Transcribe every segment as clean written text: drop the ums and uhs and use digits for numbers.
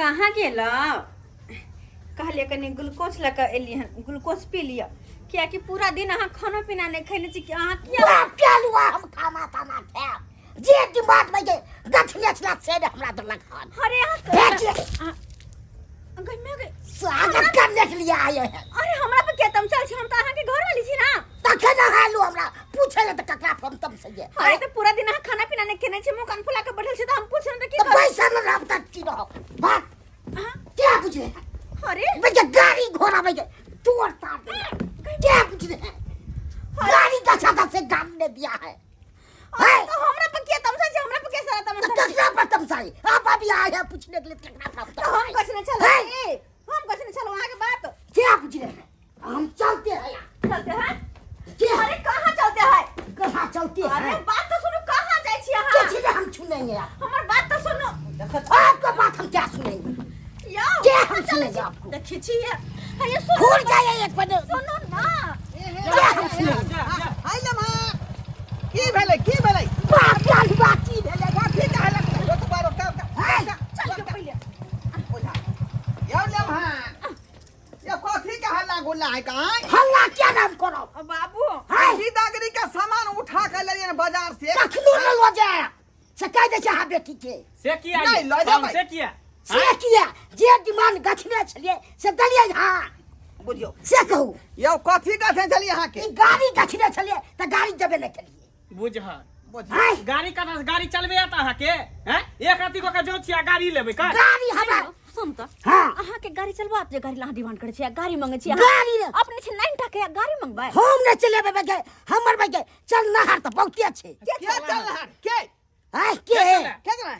कहाँ गेलहुँ? कहलियै कनि ग्लूकोज लऽ कऽ एलियै हन, ग्लूकोज पी लिअ, कियाकि पूरा दिन अहाँ खाना पीना नहि खेने छी। कि अहाँ किया बाप के लुआ, हम खाना ताना खायब जे दिमाग में जे गछले छला से ने हमरा देलक हन। अरे अहाँ भेज ले। गै माय गै। स्वागत करने के लिए आए हैं। अरे हमरा पर किया तमसाल छी? हम तऽ अहाँके घर वाली छी ना। तखन अहाँ एलहुँ हमरा पूछे ले तऽ ककरा पर हम तमसैये? अरे तऽ पूरा दिन अहाँ खाना पीना नहि खेने छी, मुँह कान फुला के बैठल छी, तऽ हम पूछे तऽ की तऽ करब? बैसल रहब तऽ की रहब बात अहाँ क्या बुझे? अरे भैया गाड़ी घोड़ा भैया तोड़ ताड़ दे, क्या बुझे है? गाड़ी दशा दस से गाम ने दिया है। अरे तो हमरा पर किया तमसा छी? हमरा पर किया सारा तो तमसा छी? ककरा पर तमसाई? आप अभी आए हैं पूछने के लिए, ककरा पर तो हम तमसाई? कछ नहीं चलो। है? ए, हम कछ नहीं चलो अहाँ के बात। क्या बुझे है? हम चलते हैं यहाँ। चलते हैं? क्या? अरे कहाँ चलते हैं? कहाँ चलते अरे हैं? बात तो सुनो, कहाँ जाय छी अहाँ? किसी ने हम सुनेंगे आप। हमर बात तो सुनो। आपका बात हम क्या सुनेंगे? यौ, क्या हम कहाँ चलै सुनेंगे छी? आपको? देखै छी ये। हे, सुनो। घूर जाइए एक बार। सुनो ना। क्या हम सुनेंगे? हाय लम्हा, की भेलै, की भेलै? बाप के बात की भेलै? कथी कहलक? रोकबा रोका। है? चल के पहिले। यौ लम्हा, ये कथी के हल्ला गुल्ला है काई? हल्ला क्या नाम करो? ओ बाबू। है? खरीदारी के सामान उठा के लइए बाजार से। कखनो न लो जाए से कह दे छै अहाँ बेटी के। से किया? नहीं, लऽ जेबै। से किया? से किया? जे डिमांड गछने छलियै से देलियै। हाँ। बुझियौ। से कहू। यौ, कथी गछने छलियै अहाँके? ई गाड़ी गछने छलियै तऽ गाड़ी देबे नहि केलियै। बुझ। बुझियौ। आँय? गाड़ी कतऽ से गाड़ी चलबे आता अहाँके? हैं, एक रत्ती कऽ के जो छियै गाड़ी लेबै का? गाड़ी हमरा सुन तऽ। हाँ। अहाँ के गाड़ी चलबा जे गाड़ी ला डिमांड करै छी, गाड़ी मंगै छी। गाड़ी ने- अपने छै 9 टा के गाड़ी मंगबै। हम नहि चलेबै बगे, हमर बगे चल नहर तऽ बहुते छै। के चल रहा के? आँय, के? चले? के चल रहा?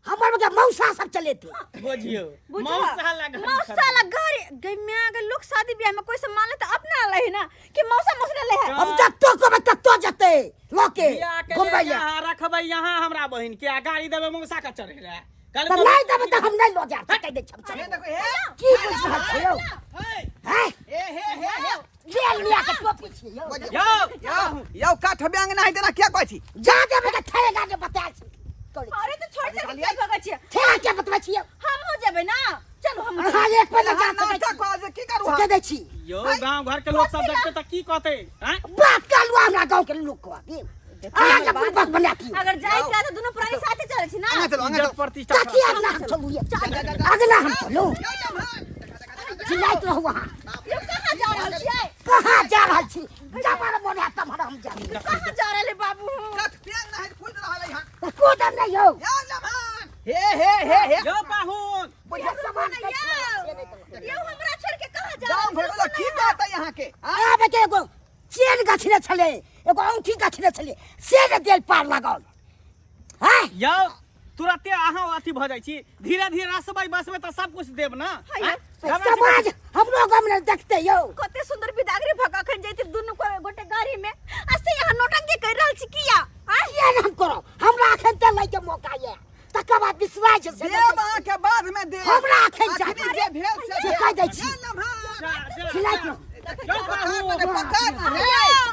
हमर बगे मौसा सब चलेते। बुझियौ। बुझ। मौसा ला गाड़ी। मौसा ला गाड़ी। गै माय गे, लोग शादी ब्याह में कोई से मान ले तऽ अपना ले ना कि मौसा मौसी ले है। हम जत्तो कहबै तत्तो जेतै लके बियाह के घुमबै लेल लए। यहाँ रखबै यहाँ हमरा बहिन के आ गाड़ी देबै मौसा के चढ़े लए। कल तऽ नहि देबै तऽ हम नहि लऽ जायब, से कहि दै छी हम। हे चलेबै। देखो हे। की बुझि रहल छियै यौ? हैं? हे हे हे हे। जेल मिया के टोपी छियै यौ। यौ। यौ यौ, काठ बैंग नहीं देना क्या कहै छी? जा देबै तऽ ठेगा के बता छी। अरे तो छोड़ के क्या भगै छियै? ठेगा के बतबै छियै। हम हो जेबै ना, चलू हम। अहाँ एक पर जा अहाँ सकै नाटक छी। कह जे की करू से हम? कहि दै छी। यौ, गांव घर के लोग सब देखते तऽ की कहते हैं? बात कहलू, हमरा गाँव के लोग कहते अहाँके बुड़बक बना दियौ। अगर जाय के तऽ दुनू प्राणी साथे चलै छी ना। आगाँ चलू, आगाँ इज्जत चलू। प्रतिष्ठा। कथी अगला हम चलू ये? अगला हम चलू। यौ लम्हा, चिल्लाइत रहू अहाँ। यौ, कहाँ जा रहल छियै? कहाँ जा रहल छी? जबर मोन हैत तमहर हम जायब। कहाँ जा रहल है बाबू? काठ बैंग नहीं कूद रहल है यहाँ। तऽ कूदब नहि यौ। यौ लम्हा, हे हे हे हे। यौ पाहुन। बुझियौ सामान यौ। यौ, हमरा छोड़ के कहाँ जा गाँव रहल भर वाला की कहता यहाँ के? आँय? आबे के एगो चेन गछने छलै, एगो औंठी गछने छलै, से ने देल पार लागल हैं। यौ, तुरते अहाँ अथी भऽ जाइ छी। धीरे धीरे रसबै बसबै तऽ सब कुछ देब ना। हैया। आँय? घबरा छी। समाज हमरो गाँव में देखते यौ। कते सुंदर बिदागरी भऽ कऽ अखन जैते दुनू गोटे गाड़ी में, आ से यहाँ नौटंकी कर रहल छी किया? आँय? किया ने हम करब? हमरा अखन तऽ लैके मौका ये, तकर बाद बिसरा छै से। देब अहाँके बाद में देब। हमरा अखन चाही। अखनी जे भेल से से भेल। कहि दै छी। यौ लम्हा। जा, जा, चिल्लाइत जा। रहू। यौ पाहुन। पकड़ ना रे।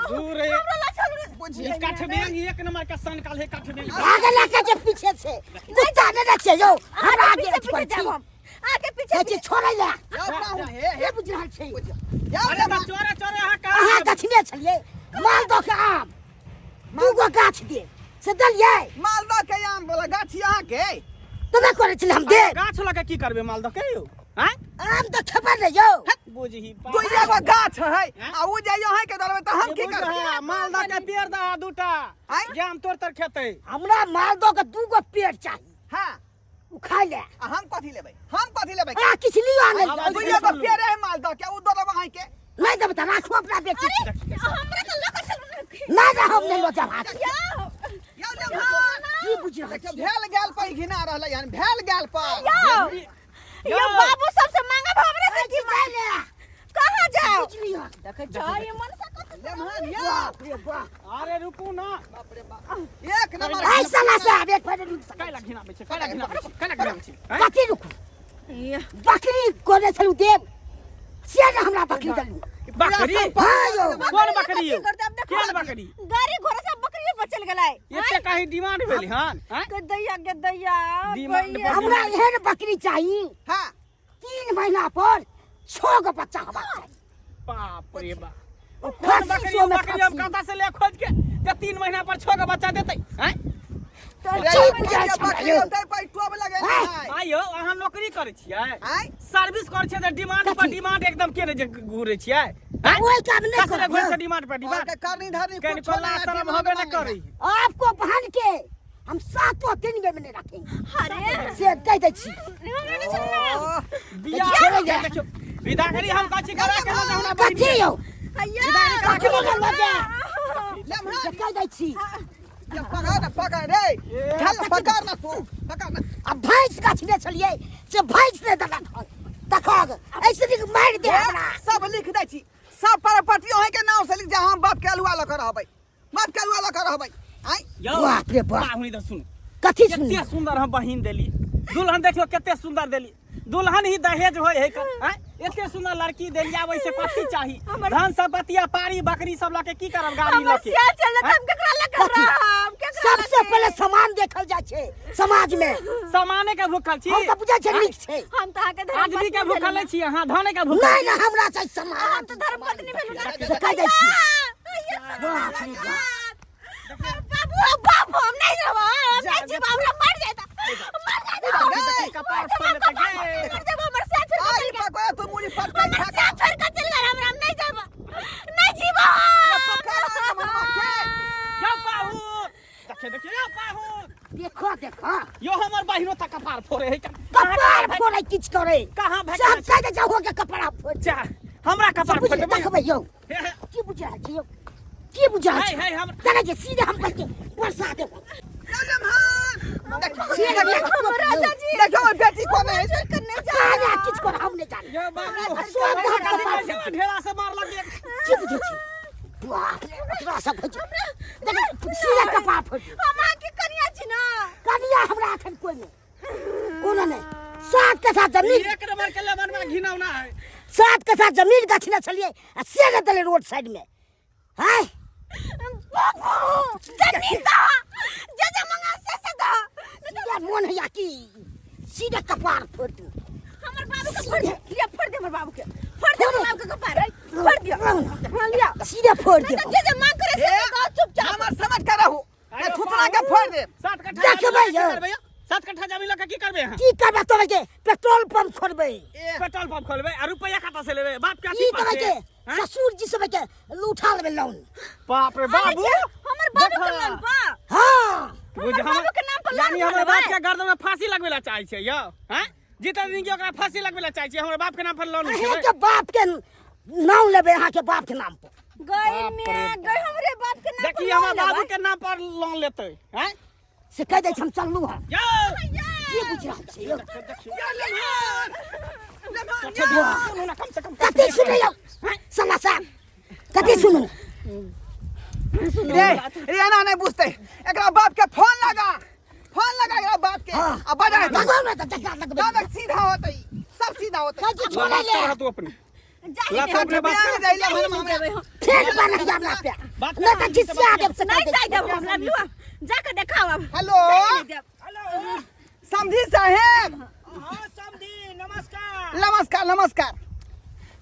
दूर रे। हमरा ला चलू रे। बुझिए। ई काठबेंग एक नंबर के सन काल है काठबेंग। आगे लगे जे पीछे से कुत्ता ने रखे यौ, हमरा अहाँके आगे पीछे अथी पीछे करै छी। जायब हम अहाँके पीछे। कहै छी छोड़ै लए। यौ पाहुन, हे हे। के बुझि रहल छै? यौ अरे तऽ लम्हा। चोरे चोरे अहाँ कहाँ अहाँ जेबै? गछने छलियै मालदह के आम, दूगो गाछ दे से देलियै। मालदह के आम वाला गाछ अहाँके तऽ नहि करै छलियै हम देब। गाछ लऽ के की करबै मालदह के यौ? आँय? आम तऽ खेबै ने यौ। बुझही। दुइये गो गाछ है आ उ जे अहाँ के दलबै तऽ हम की करबै? मालदह के पेड़ दह दूटा। आँय? जे आम तोड़ तोड़ खेतै। हमरा मालदह के दूगो पेड़ चाही। हाँ। उ खाइ ले। आ हम कथी लेबै? हम कथी लेबै? आ किछु लियो आनै। आवाज दुइये गो पेड़ है मालदह के, उ दऽ देब अहाँके। नहि देबै तऽ राखू अपना बेटी के। अरे हमरा तऽ लऽ कऽ चलू ने। नहि नहि, हम नहि लऽ जायब हाथ। यौ। यौ लम्हा। की बुझि रहल देखियौ छियै? भेल गेल पर घिना रहलै हन, भेल गेल पर। यौ यौ, बाबू सबसे मांगब हमरे से की? जाय ले। कहाँ जाओ? बुझि लिअ। देखै छ ये मन से कत। लम्हा यौ। बाप रे बाप। अरे रुकू ना। बाप रे बाप, एक नंबर। ऐ साला से आब एक बार रुकि सकै। कैला घिनाबै छै? कैला घिनाबै छै? कैला घिनाबै छै? आँय? कथी रुकू? बकरी कोने छलू देब से ने हमरा बकरी देलू। बकरी? हाँ यौ। कोन बकरी यौ? करते अब देखो। केहन बकरी? गाड़ी घोड़ा सब बकरी पर चल गेलै। एते कहीं डिमांड भेल हन, आँय? के दैया के दैया। डिमांड भैया। हमरा एहन बकरी चाही। हाँ। 3 महीना पर 6 गो बच्चा होबाक चाही। बाप रे बाप, ओ कोन खस्सी बकरी? सो में बकरी हम खस्सी। कतऽ से ले खोज के जे 3 महीना पर 6 गो बच्चा देतै, आँय? तऽ रे, की बुझाइ बकरी छै बकरी यौ? होतै, पर टोप लगे हैं? है। आइयो अहाँ नौकरी करै छियै? आँय? सर्विस करै छियै तऽ डिमांड पर कथी? डिमांड एकदम के जे घूरै छियै, आँय? ओहि काम नहि कसरे करब घुरै यौ। छै डिमांड पर डिमांड। अहाँके करनी धरनी कनि कुछो कोला नहि, शरम डिमांड होबे नहि मांगे करै। आपको बहन के हम सातों दिन में नहीं रखेंगे। अरे से कह दै छी। हमरा नहि सुनना। ओह, बियाह छोड़ै जा। देखियौ, विदागरी हम कहै छी करा के लऽ जाउ हमरा बहिन कथी के। यौ? हैया। कखनो ने लऽ जा। लेमहा, से कह दै छी। ये पकड़ ना, पकड़ रे, चल पकड़ ना, तू पकड़ ना। आ भैंस गछने छलियै से भैंस नहि देलक हन। देखो, ऐसे नीक मारि दे हमरा। सब लिख दै छी, सब प्रॉपर्टी अहीं के नाम से लिख जा। हम बाप के अलुआ लऽ के रहबै, बाप के अलुआ लऽ के रहबै, आँय? यौ बाप रे बाप। पाहुनी तऽ सुनू। कथी सुनी? कते सुंदर हम बहिन देली दुल्हन, देखियो कते सुंदर देली दुल्हन ही दहेज होय है आँय? एते सुंदर लड़की देली, आब ऐसे कथी चाही? धन संपत्ति आ पारी बकरी सब लके की करब, गाड़ी हमर लके? सिया चल जाता, हम केकरा लग कथी? रहब? केकरा सबसे लगे? पहिले सामान देखल जाइ छै समाज में। सामाने के भूखल छी? हम तऽ बुझै छै नीक छै। हम तऽ अहाँके धर्म आदमी के भूखल नहि छी अहाँ, धने के भूखल। नहि नहि, हमरा चाही सामान। हम तऽ धर्म पत्नी भेलहुँ ना। से कह दै छी। बाप रे बाप। बाबू बाबू, हम नहीं रहब, हम नहीं जीब, हमरा मर जाता, मर जाता। रे, कपार फोड़ लेतै गे। मर जाब, हमर साथ छोड़ के आइ चल गेल। पकड़ तू, मुड़ी पटकै हमर खा। साथ छोड़ के चल गेल हमरा, हम नहीं जाब, नहीं जीब। पकड़ ना मनवा के। यौ पाहुन, देखिए देखिए यौ पाहुन। देखो देखो। यो हमर बहिनो तक कपार फोड़े है। कपार फोड़े किछु करे। कहाँ से हम भेटल? कह दे जाओ के कपड़ा फोड़। जा, हमरा कपार बुझ फोड़ देबै। देखबै यौ। हे, हे। की बुझा छै यौ? की बुझा है छै? है हम देखै छै सीधे हम कहै बरसा देब। देखियौ। सीधे देखो। राजा जी। देखियौ, बेटी कोन है। कहाँ जा किछु कर, हम नहि जानी। यौ बाबू। सब हम कपार फोड़। ढेला से मारलक एक। की बुझै छी? बाप रे, ओकरा सब होइ छै। देख, सीधे कपार फोड़। हम अहाँके कनिया छी ना? कनिया हमरा एखन कोइ नहि, कोनो नहि। 7 कट्ठा जमीन। एक नंबर के लेमन में घिनौना है। 7 कट्ठा जमीन गछने छलियै आ से नहि देलै रोड साइड में हैं। बाबू, जमीन दो, जे जे मंगा से दो। सीधे मोन हैया कि सीधे कपार फोड़ दू। हमर बाबू के फोड़ दे, लिया फोड़ दे, हमर बाबू के फोड़ दे, हमर बाबू के कपार फोड़ दियो। हां, लिया। सीधे फोड़ दे। जे जे मांग करे से दो चुपचाप। हमर समझ के रहू, नहीं थुथरा के फोड़ दे। 7 कट्ठा देखबै जमीन लऽ के यौ। की करबै यौ? 7 कट्ठा जमीन लऽ के की करबै अहाँ? की करबै तोरे के? पेट्रोल पंप खोलबै। ए, पेट्रोल पंप खोलबै आ रुपैआ कतऽ से लेबै? बाप के की अथी पर करबै से? के? हैं? ससुर जी सब के उठा लेबै लोन। बाप रे बाबू। हमर बाबू के देखा। लोन पा हाँ। बुझ हमर बाबू के नाम पर लोन यानी हमर खोलबै। बाप के गर्दन में फांसी लगबै ला चाहै छै यौ, हैं? जीता दिन के ओकरा फांसी लगबै ला चाहै छै, हमर बाप के नाम पर लोन अहें उठेबै। के बाप के नाम लेबै, अहाँ के बाप के नाम पर। गई में गई, हमरे बाप के नाम पर देखी लोन हमर बाबू लेबै। के नाम पर लोन लेतै, हैं? से कह दै छी, हम चललू हँ। यौ। की बुझि रहल छै यौ? सुनू ना कम से कम। कथी सुनै यौ साला साहब, कथी सुनू? रे रे, एना नहीं बुझते। एकरा बाप के फोन लगा, फोन लगा एकरा बाप के। हाँ। आ बजा। लगाउ ने तऽ जकरा लगबै। तब सीधा होतै, सब सीधा होतै। कहै छी छोड़ै ले। तू अपने जाहि लात देब। अपने बाप बियाह के जाइले हम हमरा। जेबै हम। फेर बना हमरा पे। बाप नहि तऽ घिसिया देब से कह नहीं दै जाय छी। देब हम, लल्लू जाके देखाओ अब। हेलो। जाय नहीं देब। समधी साहेब। हाँ समधी, नमस्कार। नमस्कार नमस्कार।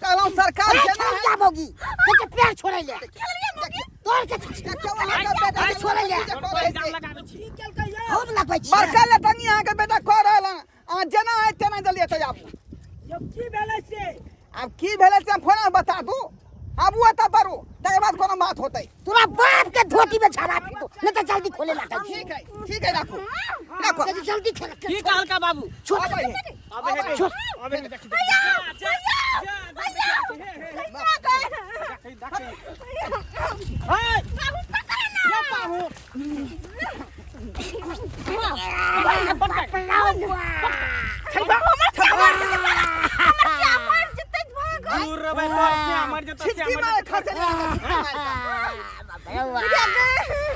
कहलहुँ सरकार ए, के छोड़ जा मौगी, कहै पैर छोड़ै ले तोड़ के। देखियौ, अहाँके बेटा अरे छोड़ै ले। जे कऽ रहल छै। लगाबै छी। हम लगबै छी। बड़का लटंगी अहाँके बेटा कऽ रहल हँ। अहाँ जेना है तेना जल्दी एतऽ आबू। की भेलै से? आब की भेलै से हम फोन में बता दू। आबू एतऽ बरू, तकर बाद कोनो बात होतै। तोरा बाप के धोती में छाड़ा फेंको, नहीं तो जल्दी खोले लगा। ठीक है, ठीक है, राखू राखू। जल्दी जल्दी खेल। की कहलका बाबू? छोड़। अबै है। अबे हे। छोड़। अबे हे, देखी। भैया, जा, भैया, जा, भैया, जा, भैया, देखी, देखी। हे, बाबू पकड़ ना। यौ पाहुन। बाप लाओ। हमर चावर जेतै, हमर चावर जेतै भाग। दूर रहबै तोर से मर जेतौ से छिटकी मर मारे जेतौ। खसे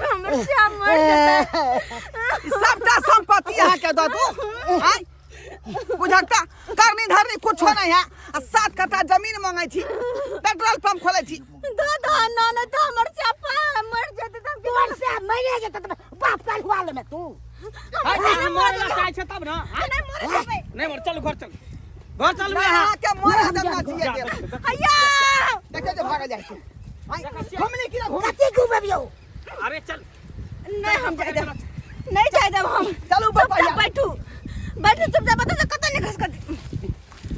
हमर श्याम मर जेतै। सबटा संपत्ति अहाँके दऽ दू, आँय? बुझकता करनी धरनी कुछो नहीं है आ 7 कट्ठा जमीन मांगे छी, पेट्रोल पंप खोले छी। दो दो ना ना तो हमर चापा मर जेतै। तोर से मरे जेतै तऽ बाप काल हुआ लेमे तू। हाय, अहाँ मरे ला चाहै छै तब ना। नहीं मरे देबै। नहीं मर, चलू घर चलू, घर चलू। नहीं, अहाँ अहाँके मरे देब ना जिए जा, देब। हैया देखियौ जे भागल जाइ छै। आँय, घुमली कि ना घुम? कथी घुमेबियौ? अरे चल। नहीं हम जाय देब, नहीं जाय देब हम। चलू चुपचाप बपैया। बैठू, बैठू चुपचाप, बता से कतौ नहीं खसकत।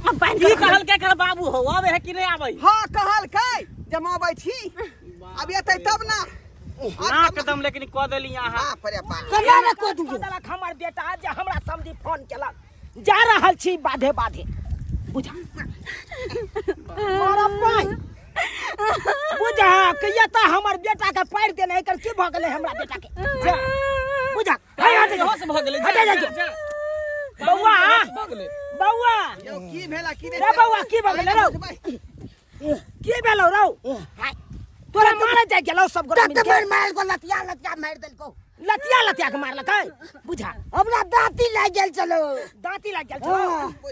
अब बांध की के कहलकै एकर बाबू हो आबै है कि नहि आबै? हाँ कहलकै जे हम अबै छी, अब एतै तब ना। नाक दम लेकिन कऽ देली अहाँ। बाप रे बाप। केना ने कऽ दियौ? देलक हमर बेटा जे हमरा समझी फोन केलक, जा रहल छी बाधे बाधे। बुझा मारा पाइ बुझा कि ये तऽ हमर बेटा के पारि देने, एकर की भऽ गेलै हमरा बेटा के? जा बुझा हे हट जा। बेहोश भऽ गेलै। हट जा, जा। जा। बौआ। बेहोश भऽ गेलै। बौआ। यौ की भेला की रे बौआ, की भऽ गेलै रौ? की भेलौ रौ? तोरा मारे जाय गेलौ सब गोटा तत मिलके? मार मार को लतिया लतिया मार देलको। लतिया लतिया के मारलकै? बुझा हमरा दाँती लागि गेल छलो। दाँती लागि गेल छलो?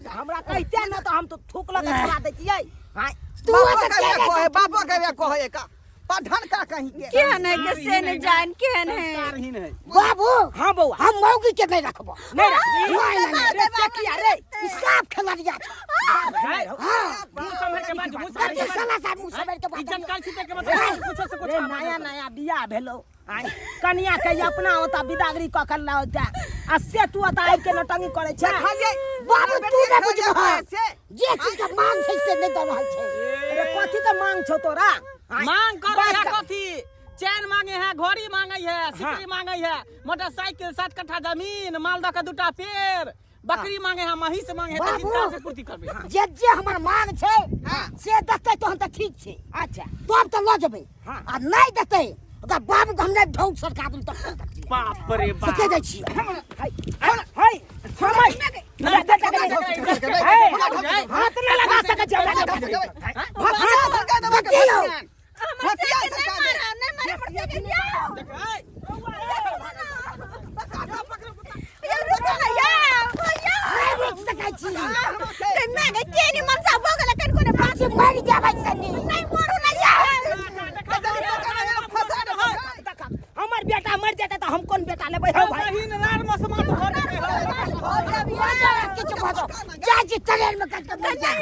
हमरा कहिते न तऽ हम तो थूक लऽ के छोड़ा दैतियै। हाँ। तू बापो तऽ के केने कहे, बापो के कहे का पढ़न का कहीं के केहन है के से नहीं जान केहन है। संस्कारहीन है। बाबू। हाँ बौआ। हम मौगी के नहीं रखबो। नहीं रखबी? नहीं, नहीं, रे से किया रे? ई साफ खेलरिया छै। है। हाँ। मुँह सम्हर के बाजू, मुँह सम्हर के कथी बाजू। साला साहब मुँह सम्हर के बाजू? इज्जत काल छीटे के मतलब कुछो से कुछ रे नया नया बियाह भेलो, आय कनिया के अपना होता बिदागरी कऽ के लाओता आ से तू ओता आबि के नौटंकी करै छै। खालियै बाबू तू नहि बुझबह, से जे चीज के मांग छै से नहि दऽ रहल छै। रे कथी के मांग छौ तोरा? आय, मांग कर बात है कर। कथी? चैन मांगे है, घड़ी मांगे है, सिकरी मांगे है, मोटरसाइकिल, 7 कट्ठा जमीन, मालदह के दूटा पेड़, बकरी मांगे है, महींस मांगे है, तऽ बाबू। किनका से पूर्ति करबै? जे जे हमर मांग छै से देतै तहन तऽ ठीक छै। अच्छा। तब तऽ लऽ जेबै। हाँ। आ नहि देतै ओकरा बाबूके हम नहि ढौक सरका देब तब। बाप रे से बाप। कहि दै छियै। हाय हाय हाय हमरा बेटा के नहीं, हाय, हाथ नहीं लगा सकै छै हमरा बेटा के। भतिया सरकार देबे के। बतियौ। भतिया सरकार दे। नहीं मारे पड़ते के जाओ। या रुको ना या भैया। नहि रोकि सकै छी। ते मैं के केनी मनसा भऽ गेलै कन कोने बात। से मरि जेबै सनी। नहीं मरू ना या। फसा दे। देख, हमर बेटा मरि जेतै तऽ हम कोन बेटा लेबै हौ भाई? बहिन रार मसमात भऽ जेतै हौ। किछु भऽ जाओ, जाइ छी ट्रेन में कटि कऽ मरि जायब।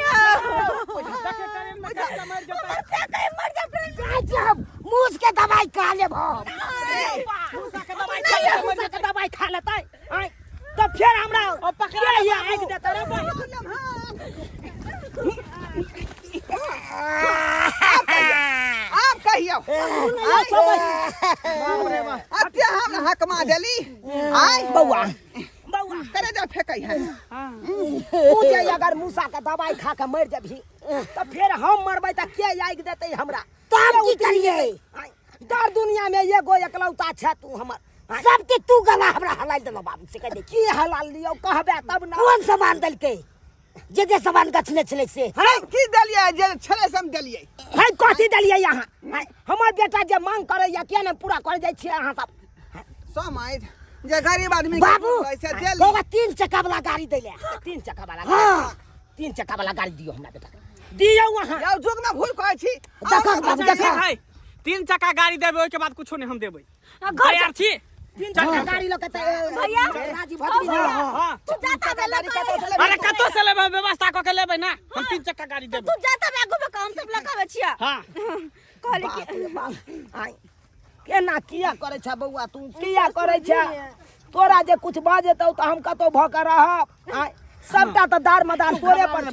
देखे ट्रेन में कटि कऽ मरि जेतै। मर जा। जाइ छी हम मूस के दवाई खा लेब हम। मूसा के दवाई खा लेतै, मरि मूसा के दवाई खा लेतै। आँय, तऽ फेर हमरा ओ पकड़ा के ले आगि देतै रे भाई? आब कहियौ। बाप रे बाप। अते हम हकमा देली आय। बौआ बौआ। करे जा फेकै है। तू जे अगर मूसा के दवाई खा के मरि जेबही तऽ फेर हम मरबै तऽ के आगि देतै हमरा? तब की करियै? आँय, दर दुनिया में एगो एकलौता छै तू हमर। आँय, सबके तू गला हमरा हलाइ देलौ बाबू, से कहि दै छी। की हलाल लियौ? कहबे तब ना। कोन सामान देलकै? जे जे सामान गछने छलै से। हम की देलियै? जे छलै से हम देलियै। है कथी देलियै अहाँ? आँय, हमर बेटा जे मांग करैया किया ने पूरा कर जाइ छियै अहाँ सब? समझ जे गरीब आदमी के बाबू पैसे देली। बौआ, 3 चक्का वाला गाड़ी दै ले। 3 चक्का वाला? हाँ। 3 चक्का वाला गाड़ी दियौ हमरा बेटा के, दियौ अहाँ। यौ जुग में भूल कहै छी। देखो बाबू, अच्छा, देखो। ठीक है, 3 चक्का गाड़ी देबै, ओहिके बाद कुछो नहि हम देबै। घर तैयार छी? 3 चक्का गाड़ी लऽ के तऽ भैया। राजी भऽ जेबही। हाँ। तू जाता बे लगा। अरे कतौ से लेबै, व्यवस्था कऽ के लेबै ना। हम 3 चक्का गाड़ी देबै। तू जाता बे आगू में, हम सब लगाबै छियै। हाँ। कहली कि बाप रे बाप, आँय, केना किया करै छै बौआ? तू किया करै छै? तोरा जे कुछ भऽ जेतौ तऽ हम कतौ भऽ के रहब? आँय, सबटा तऽ दार मदार तोरे पर छै।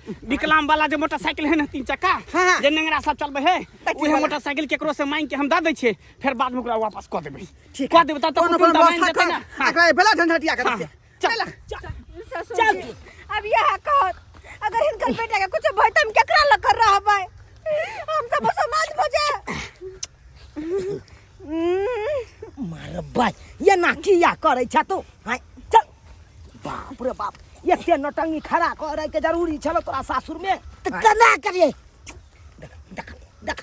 विकलांग वाला जे मोटरसाइकिल है ना 3 चक्का, हाँ। जे नेंगरा सब चलबै है, उहे मोटरसाइकिल केकरो से मांग के हम दऽ दै छियै, फेर बाद में ओकरा वापस कऽ देबै। कऽ देबै तब तक कोनो कोनो कोनो मानि व्यवस्था देतै कर ना। हाँ। एकरा बेला झंझटिया कर हाँ। से चल। चल। ससुर चल। जी, अब यह कहत अगर हिनकर बेटा के कुछ भय त हम केकरा लग कर रहबै? हम तऽ मुसलमान भऽ जाए। मारबै एना किया करै छ तू? आँय, चल। बाप रे बाप, एते नौटंकी खड़ा करे के जरूरी छलो तोरा सासुर में? तऽ केना करियै? देख देख देख,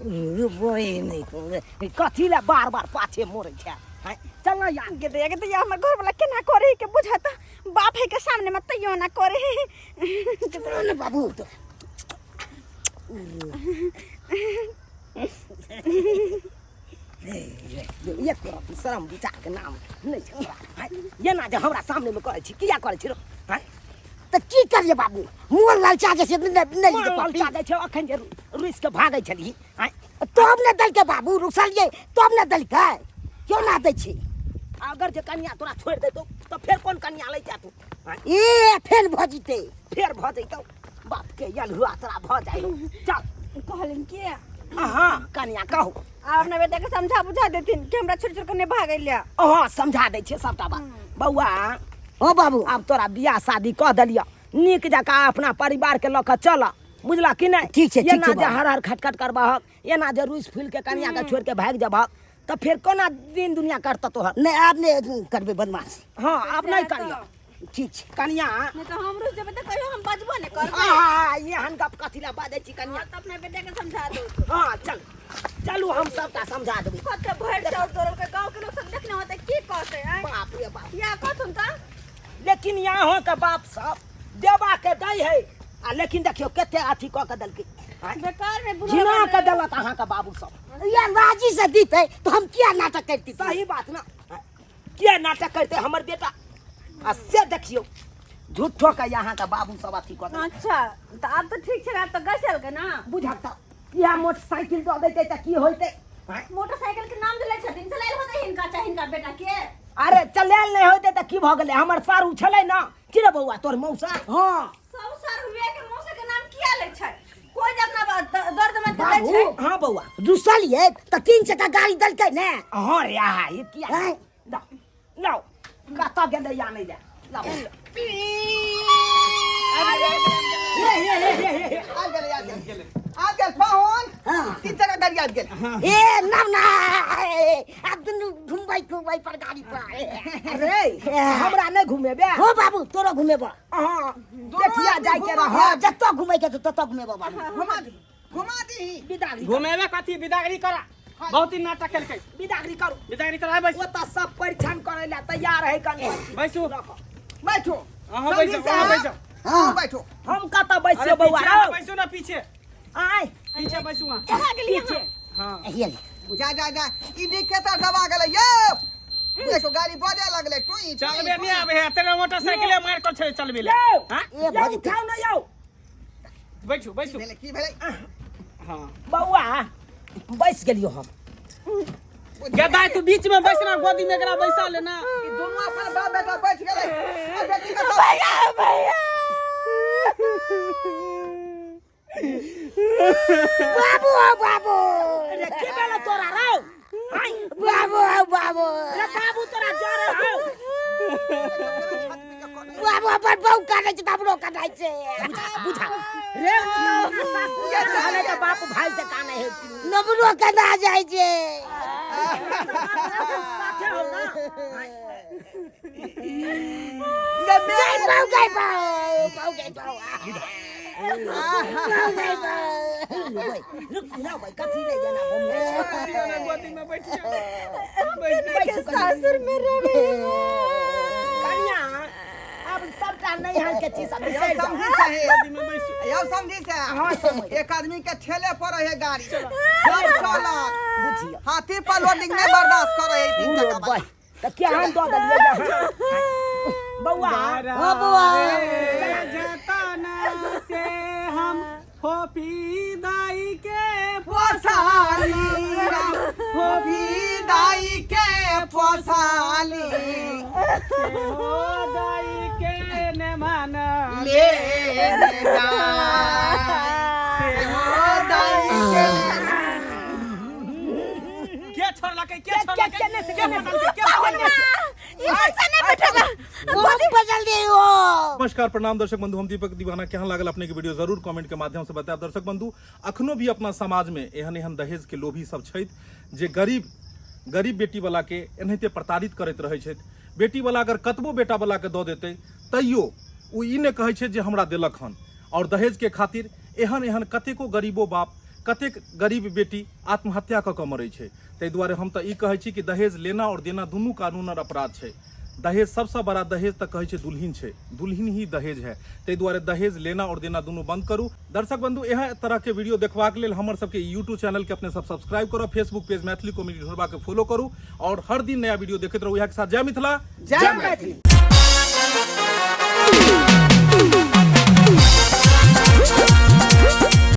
नहीं कथी ले बार बार पाछे मोड़ै छै? आँय, चल ना यार। गे दैया, गे दैया, हमर घर वाला केना करे के बुझत बाप है के सामने में तैयो ना करे। ने बाबू। एक तरफ शरम विचार के नाम नहि छै तोरा। आँय, एना जे हमरा सामने मे करै छी, किया करै छी रौ? आँय, तऽ की करिए बाबू, मोन ललचा जे से नहि नहि मोन पप्पी। ललचा जाइ छै, अखन जे रुसि के भागै छलही। आँय, तब ने देलकै बाबू, रुसलियै तब ने देलकै, क्यों ना दै छी? अगर जे कनिया तोरा छोड़ि देतौ तऽ फेर कोन कनिया लैते तू? आँय, ए फेर भऽ जेतै। फेर भऽ जैतौ, बाप के यलहुआ तोरा भऽ जाइ। चल। कहलिन के? हाँ कनिया, कहू। आब अपना बेटा के समझा बुझा देथिन कि हमरा छोड़ छोड़ के नहीं भागै ले। हाँ, समझा दै छियै सबटा बात। बौआ। हाँ बाबू। आब तोरा बियाह शादी कऽ देलियऽ, नीक जकाँ अपना परिवार के लऽ कऽ चल, बुझलह कि नहि? ठीक छै, ठीक एना छै जे बाबू। हर हर खटखट करबहक, एना जे रुसि फूलि के कनिया के छोड़ि के भागि जेबहक, तऽ फेर कोना दिन दुनिया करतऽ तोहर? नहि, आब नहि करबै बदमाश। हाँ, आब नहि करियऽ। ठीक छै कनिया। नहि तऽ हम रुसि जेबै तऽ कहियो हम बजबो नहि करबै। आहा, एहन गप कथी लए बाजै छी कनिया? हाँ, तऽ अपना बेटा के समझा दू। हाँ, चल चलू, हम सबटा समझा देबै। कते भरि चाउर तोड़ल के गाँव के लोग सब देखने होतै, की कहतै? आँय? बाप रे बाप। या कहथुन तऽ। लेकिन यहाँ के बाप सब देवा के दै है, आ लेकिन देखियौ कते अथी कऽ के देलकै। आँय? बेकार में बुढ़ा घिना के बने। देलक अहाँके बाबू सब। या राजी से दीतै तऽ हम किया नाटक करती? सही बात ने, किया नाटक करते हमर बेटा? आ से देखियौ, झूठो के यहाँ के बाबू सब अथी कऽ देलक। अच्छा, तऽ आब तऽ ठीक छै, आब तऽ गसल के ना। बुझक तऽ इएह मोटरसाइकिल दऽ दैतै तऽ की होइतै? आँय? मोटरसाइकिल के नाम दिले छथिन, चलायल होतै हिनका चाहे हिनका बेटा के? अरे चलायल नहि होइतै तऽ की भऽ गेलै? हमर सारू छलै ने। की रे बौआ, तोहर मौसा? हाँ। सब सर हुए के मौसा के नाम किया लै छै? कोई जे अपना दर्द मंद के दै बाबू। छै। हाँ बौआ। रुसलियै तऽ 3 चक्का गाड़ी देलकै ने। हाँ रे, आहा, ई किया? आँय? लाउ लाउ, कतऽ गेलै या नहि जाय, लाउ। हे हे हे हे हे। आ गेलै, आ गेल, आ गेल पाहुन। हाँ। 3 चक्का गाड़ी आबि गेल। ए नव ना, आब दुनू घुमबै घुमबै पर गाड़ी पर। अरे, हमरा नहि घुमेबे? हो बाबू, तोरो घुमेबो। हाँ, बेटिया आदमी जाय के घुमा। रह। हाँ, जतऽ घुमै के छै ततऽ घुमेबो बाबू। घुमा दी, घुमा दी। बिदागरी। घुमेबे कथी, बिदागरी करा। बहुत दिन नाटक केलकै। बिदागरी करू। बिदागरी करा, बैस। ओतऽ सब परिछन करै लए तैयार है कनी। बैसू। बैठो। अहाँ बैसू, समझी अहाँ साहब? बैसू। अहाँ बैठो। हम कतऽ बैसियो अरे बौआ? पीछे अहाँ बैसू ना, पीछे। आय। पीछे बैसू अहाँ। कहाँ गेलियै पीछे। अहाँ? हाँ। हिया ले। जा जा जा, ई डिकेटर दबा गेलै यौ, देखो गाड़ी बजे लगलै टुई टुई, चलबे टुई। नहीं आबे है तेरा मोटरसाइकिले मार कर छे चलबे ले। यौ। हां। ए यौ, भऽ जेतै। उठाउ ने यौ। बैठू बैसू। भेलै की भेलै? हां। बौआ, बैस गेलियो हम। गदाई, तू बीच में बैस ना, गोदी में एकरा बैसा लेना। ई दुनू अपन बाप बेटा बैठ गेलै आ बेटी के सब भैया भैया। बाबू हो बाबू। अरे की भेलै तोरा रौ? आय। बाबू हो बाबू। रे बाबू, तोरा जरे हौ। बाबू, अपन बहु काटै छै तऽ हमरो काटै छै। बुझा बुझा रे, ओ तऽ ओकरा सासु के रहलै तऽ बाप भाई से काने है। नबरो केना जाइ छै? साथे हो ना। गई बहु, गई बहु, बहु गई, बहु बहु गई बहु। रुक ना भाई, कथी ले जाना घूमने छै? गोदी में बैठ जा। के सासुर में रहे। कनिया, अब सबटा नैहर के चीज सब बिसरि जाउ। समझी साहेब। गोदी में बैसू। यौ समझी हाँ, साहेब, समझ। एक आदमी के ठेले पर रहे गाड़ी सब चलत। बुझियौ। हाथी पर लोडिंग नहीं बर्दाश्त करे है 3 चक्का वाला। तऽ केहन दऽ देलियै जे अहाँ? बौआ। हो बौआ। जतना से हम फोफी दाई के पोसाली, फोफी दाई के पोसाली। हो दाई के ने मान ले जाय हो दाई के। के छोड़लकै? के छोड़लकै? केने से, के केने से? बदलकै? के बदलकै? ई पैसा नहीं बैठेगा। बहुत बदल दे हो। नमस्कार, प्रणाम दर्शक बंधु, हम दीपक दीवाना। केहन लागल अपने के वीडियो, जरूर कमेंट के माध्यम से बतायब। दर्शक बंधु, अखनो भी अपना समाज में एहन एहन दहेज के लोभी सब छथि जे गरीब गरीब बेटी वाला के एनाहिते प्रताड़ित करैत रहै छथि। बेटी वाला अगर कतबो बेटा वाला के दऽ देतै तैयो ओ ई नहि कहै छै जे हमरा देलक हन। और दहेज के खातिर एहन एहन कतेको गरीबो बाप, कतेक गरीब बेटी आत्महत्या कऽ कऽ मरै छै। ताहि दुआरे हम तऽ ई कहै छी कि दहेज लेना और देना दुनू कानूनन अपराध छै। दहेज सबसँ बड़ा दहेज तऽ कहै छै दुल्हिन छै, दुल्हिन ही दहेज है। ताहि दुआरे दहेज लेना और देना दुनू बंद करू। दर्शक बंधु, एहन तरह के वीडियो देखबाक लेल हमर सबके यूट्यूब चैनल के अपने सब सब्सक्राइब करू, फेसबुक पेज मैथिली कॉमेडी ढोरबा के फॉलो करू और हर दिन नया वीडियो देखैत रहू। इएह के साथ जय मिथिला, जय मैथिली।